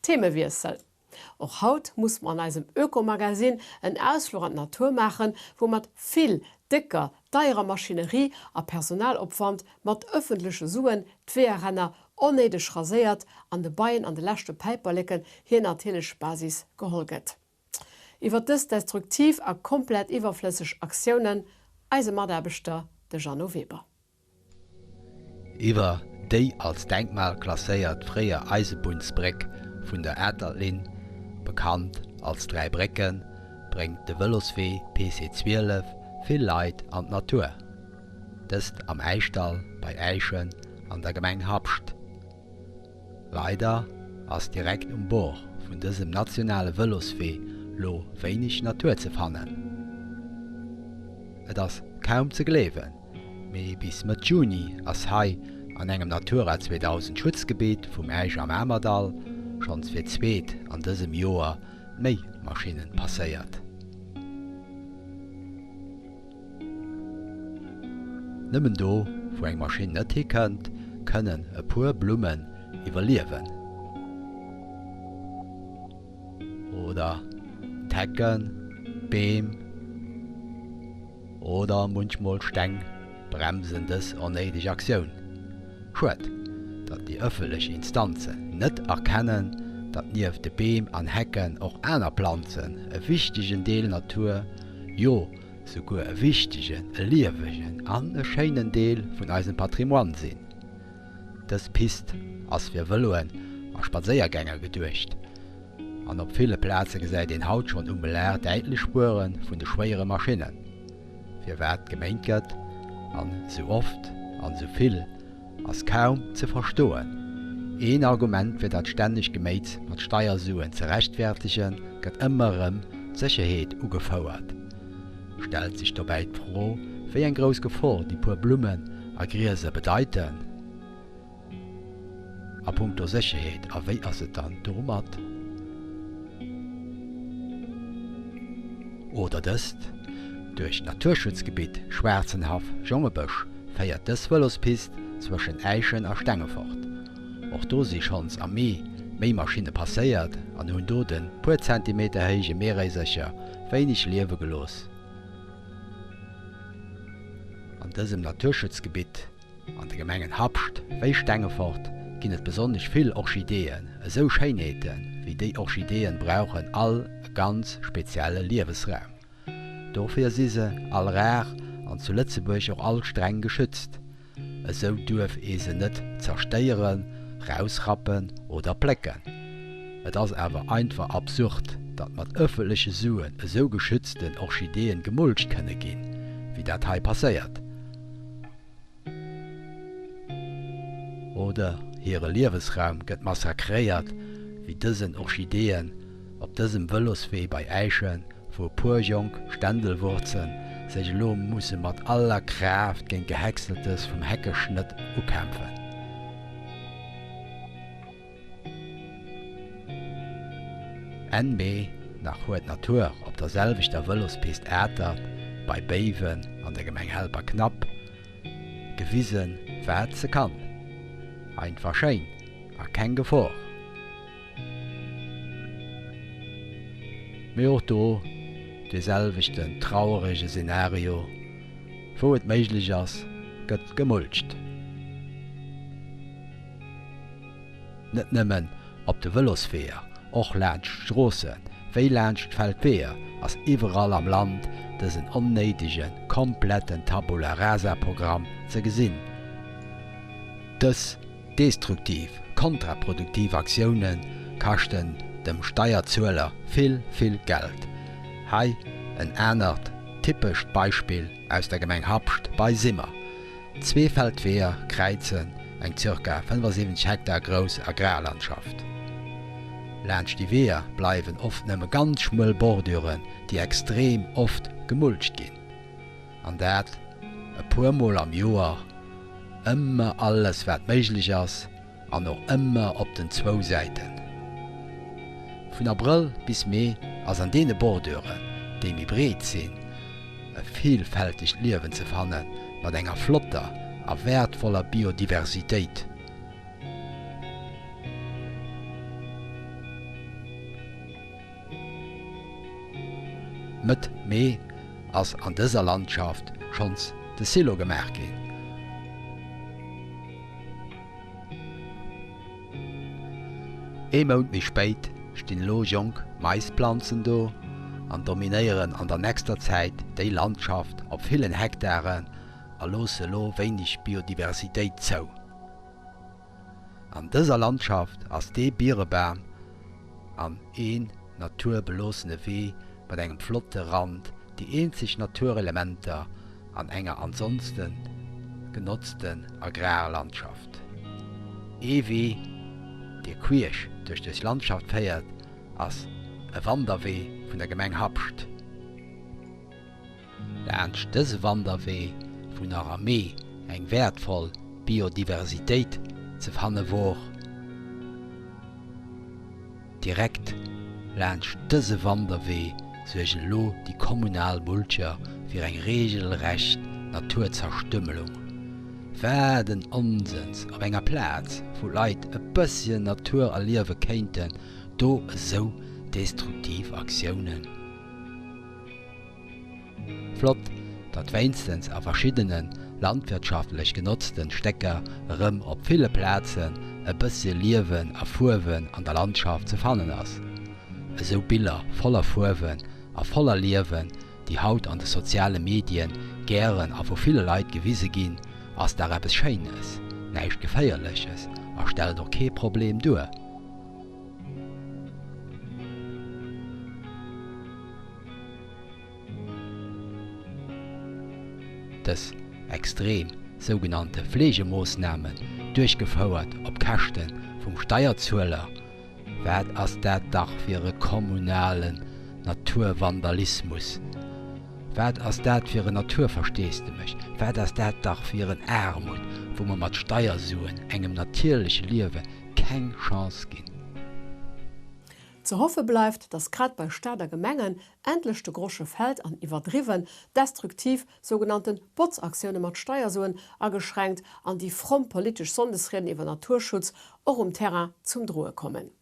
Themewiessel. Och haut muss mer an eisem Ökomagazin en Ausfluch an d'Natur maachen, wou mat vill décker, deierer Maschinerie a Personalopwand mat ëffentleche Suen d'Weeëränner onnéideg raséiert an de Beien an de leschte Päiperleken hir natierlech Basis geholl gëtt. Iwwer dës destruktiv a komplett iwwerflësseg Aktiounen eise Mataarbechter, de Jeannot Weber. Iwwer déi als Denkmal klasséiert fréier Eisebunnsbréck vun der Atertlinn, bekannt als Dräi Brécken, bréngt de Vëloswee PC 12 vill Leit an d'Natur. Dëst am Äischdall bei Äischen an der Gemeng Habscht. Leider ass direkt um Bord vun dësem nationale Vëloswee lo wéineg Natur ze fannen. Et ass kaum ze gleewen, mee bis Mëtt Juni ass hei an engem Natura 2000 Schutzgebitt vum Äisch am Amerdall schonns fir d'zweet an dësem Joer d'Méimaschinnen passéiert. Nëmmen do, wou eng Maschinn net hikënnt, kënnen e puer Blummen iwwerliewen. Oder d'Hecken, d'Beem oder munchmol Steng bremsen dës onnéideg Aktioun. Schued, datt déi ëffentlech Instanzen net erkennen, datt nieft de Beem an Hecken och aner Planzen e wichtegen Deel Natur, jo souguer e wichtegen, e liewegen an e schéinen Deel vun eisem Patrimoine sinn. Dës Pist ass fir Vëloen a Spadséiergänger geduecht an op ville Plaze gesäit een haut schonn um Belag däitlech Spuere vun de schwéiere Maschinnen. Firwat geméint gëtt an sou oft an sou vill, ass kaum ze verstoen. Een Argument fir dat stännegt Geméits mat Steiersuen ze rechtfertegen, gëtt ëmmer erëm d'Sécherheet ugefouert. Stellt sech dobäi d'Fro, wéi eng grouss Gefor déi puer Blummen a Grieser bedeiten. A punkto Sécherheet, a wéi ass et dann domat? Oder dëst, Duerch d'Naturschutzgebitt Schwaarzenhaff-Jongebësch féiert dës Vëlospist zwëschen Äischen a Stengefort. Och do si schonns am Mee Méimaschinne passéiert an hunn do de puer Zentimeter héije Meeréisercher wéineg liewe gelooss. An dësem Naturschutzgebitt An de Gemengen Habscht wéi Stengefort ginn et besonnesch vill Orchideeën. Esou Schéinheete wéi déi Orchideeën brauchen all e ganz spezielle Liewesraum. Dofir si se all rar an zu Lëtzebuerg och all streng geschützt. Esou duerf ee se net zerstéieren, rausrappen oder plécken. Et ass awer einfach absurd, datt mat ëffentleche Suen esou geschützten Orchideeën gemulcht kënne ginn, wéi dat hei passéiert. Oder hire Liewesraum gëtt massakréiert, wéi dësen Orchideeën op dësem Vëloswee bei Äischen, wou e puer jonk Ständelwurzen sech elo musse mat aller Kraaft géint Gehächseltes vum Heckeschnëtt ukämpfen. Enn Mee nach huet d'Natur op der selwechter Vëlospist Atert bei Béiwen an der Gemeng Helperknapp gewisen, wat se kann. Einfach schéin a keng Gefor. Mee och do dee selwechten trauerege Szenario, wou et méiglech ass, gëtt gemulcht. Net nëmmen op de Vëlosweeër, och laanscht d'Stroosse wéi laanscht d'Feldweeër ass iwwerall am Land dësen onnéidege kompletten Tabula rasa Programm ze gesinn. Dës destruktiv, kontraproduktiv Aktioune kaschten dem Steierzueler vill, vill Geld. Hei en anert typescht Beispill aus der Gemeng Habscht bei Simmer. Zwee Feldweeër kräizen eng zirka 75 Hektar grouss Agrarlandschaft. Laanscht déi Weeër bleiwen oft nëmme ganz schmuel Borduren, déi extrem oft gemulcht ginn. An dat e puer Mol am Joer, ëmmer alles wat méiglech ass an och ëmmer op den zwou Säiten. Vun Abrëll bis Mee ass an deene Borduren, déi méi breet sinn, e villfältegt Liewen ze fanne mat enger flotter a wäertvoller Biodiversitéit. Mëtt Mee ass an dëser Landschaft schonns de Silo gemaach ginn. Ee Mount méi spéit stinn elo jonk Maisplanzen do an dominéieren an der nächster Zäit déi Landschaft op villen Hektaren a loosse elo wéineg Biodiversitéit zou. An dëser Landschaft ass dee Birebam an een naturbeloossene Wee mat engem flotte Rand déi eenzeg Naturelementer an enger ansonsten genotzten Agrarlandschaft. Ee Wee, dee queesch duerch dës Landschaft féiert, ass e Wanderwee vun der Gemeng Habscht. Laanscht dëse Wanderwee, wou nach am Mee eng wäertvoll Biodiversitéit ze fanne wor. Direkt laanscht dëse Wanderwee suergen elo déi kommunal Mulcher fir eng reegelrecht Naturzerstümmelung. Wat en Onsens, op enger Plaz, wou d'Leit e bësschen Natur erliewe kéinten, do esou destruktiv Aktiounen. Flott, datt wéinstens a verschiddene landwirtschaftlech genotzten Stécker erëm op ville Plazen e bëssche Liewen a Fuerwen an der Landschaft ze fannen ass. Esou Biller voller Fuerwen a voller Liewen, déi haut an de soziale Medien gären a vu ville Leit gewise ginn, ass dach eppes Schéines, näischt Geféierleches a stellt och kee Problem duer. Dës extrem sougenannte Fleegemoossnamen, duerchgefouert op Käschte vum Steierzueler, wat ass dat dach fir e kommunalen Naturvandalismus? Wat ass dat fir en Naturversteesdemech? Wat ass dat dach fir en Aarmut, wou mer mat Steiersuen engem natierleche Liewe keng Chance ginn? Ze hoffe bleift, datt grad bei Staat a Gemengen endlech de Grosche fält an iwwerdriwwen, destruktiv sougenannten Botzaktioune mat Steiersuen ageschränkt an déi fromm politesch Sonndesrieden iwwer Naturschutz och um Terrain zum Droe kommen.